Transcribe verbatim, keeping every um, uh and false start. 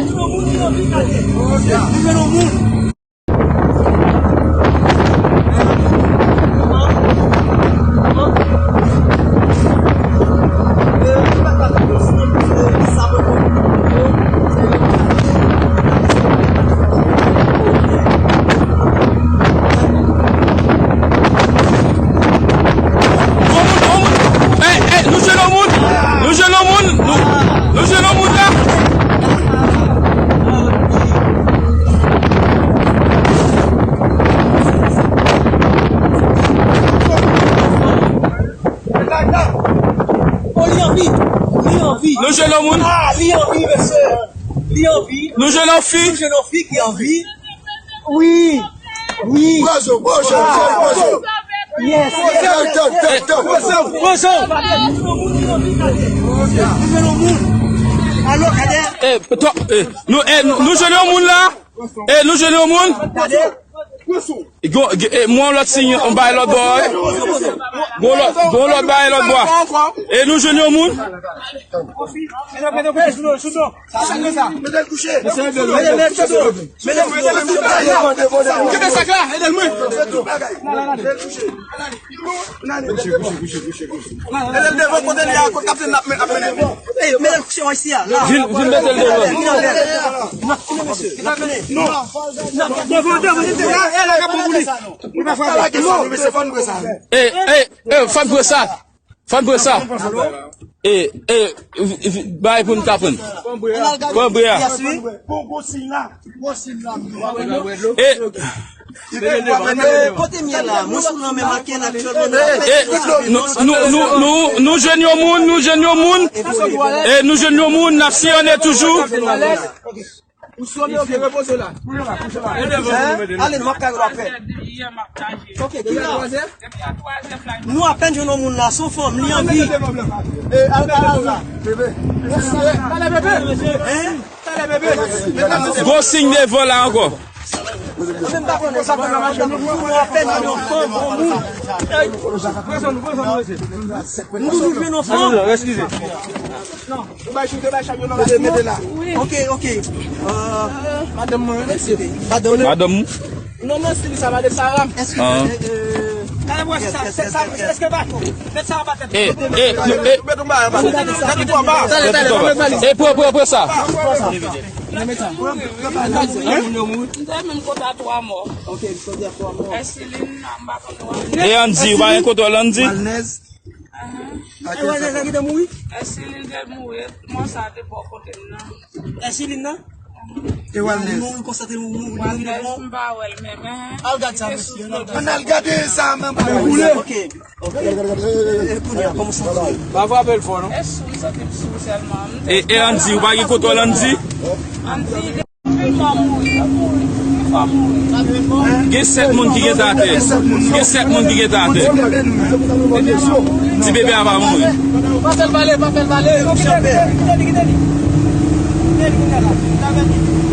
Gon moun, gon moun. Ey, ey, nou jwenn yon moun. Nou jwenn yon moun. Nou, nou jwenn yon moun la. Oh, li anvi. Li anvi. Nou jwenn yon moun. Ah, li anvi, mesye. Li anvi. Nou jwenn yon fi. Nou jwenn yon fi ki anvi. Wi. Wi. Pozo, pozo, pozo. Yes, yes. Pozo, pozo, pozo. Alo, Kader. Eh, to-, eh, nou, eh, nou, nou jwenn yon moun la. Eh, nou jwenn yon moun. Kader. Gon, e, mwen lòt siy, yon bay lòt bò, wi. Gon lòt, gon lòt bay lòt bò. E nou jwenn yon moun. Mete l kouche. Mete l kouche. Mete l kouche. Kenbe sak la, ede l mwen. Mete l devan kote li a, kot kaptenn la ap mennen. Ey, mete l kouche isi a. Vin, vin mete l devan. Devan, devan, devan. E, e, e, fò n pran sa. Fò n pran sa. E, e, bay pou n ka pran. Pran bri a. E, kote m ye la, mwen sou lanmè Makel aktyèlman. E, nou, nou, nou, nou, nou jwenn yon moun, nou jwenn yon moun. E, nou jwenn yon moun, n ap siyonnen toujou. Ou sonn, ok, repoze la. Hein? Ale, m ap kay w apre. Ok, ki la? Nou apèn jwenn yon moun la, son fanm, li anvi. Hein? Gwo siy devan la ankò. Nou apèn jwenn yon fanm, yon moun. Nou toujou jwenn yon fanm. Eskize. Mete, mete la. Ok, ok. Euh, madanm mwen. Madanm. Madanm. Non, non, se li sa, madanm Sara. Èske, euh, talè mwen, se sa, se sa, èske bato? Mèt sa, ba tèt. E, e, e. Mèt ou ba, ba. Tèt ou ba. Talè, talè, mèt mali. E, pran, pran, pran sa. M te menm konta twa mò. Ok, konta twa mò. Èsilin, m pa konn. E Andy, ou pa gen kontwòl Andy? Malnèz. Ahan. Èsilin te mouri? Èsilin te mouri, mò sa te bò kote m nan. Èsilin nan? E Walnèz? Mouri konsa te mouri, mouri, mouri. Walnèz, m pa wè l menm, hein. Al gad sa, mesye. Ann al gade sa, menm. Ok, ok. E kounye a, kòman w santi w? Pa frape l fò, non. E sou, m santi m sou sèlman. E, e Andy, ou pa gen kontwòl Andy? Andy, Gen sèt moun ki gentan atè. Gen sèt moun ki gentan atè. Ti bebe a pa mouri. Pa fè l pale, pa fè l pale. Kite li, kite li. Kite li kounye a la.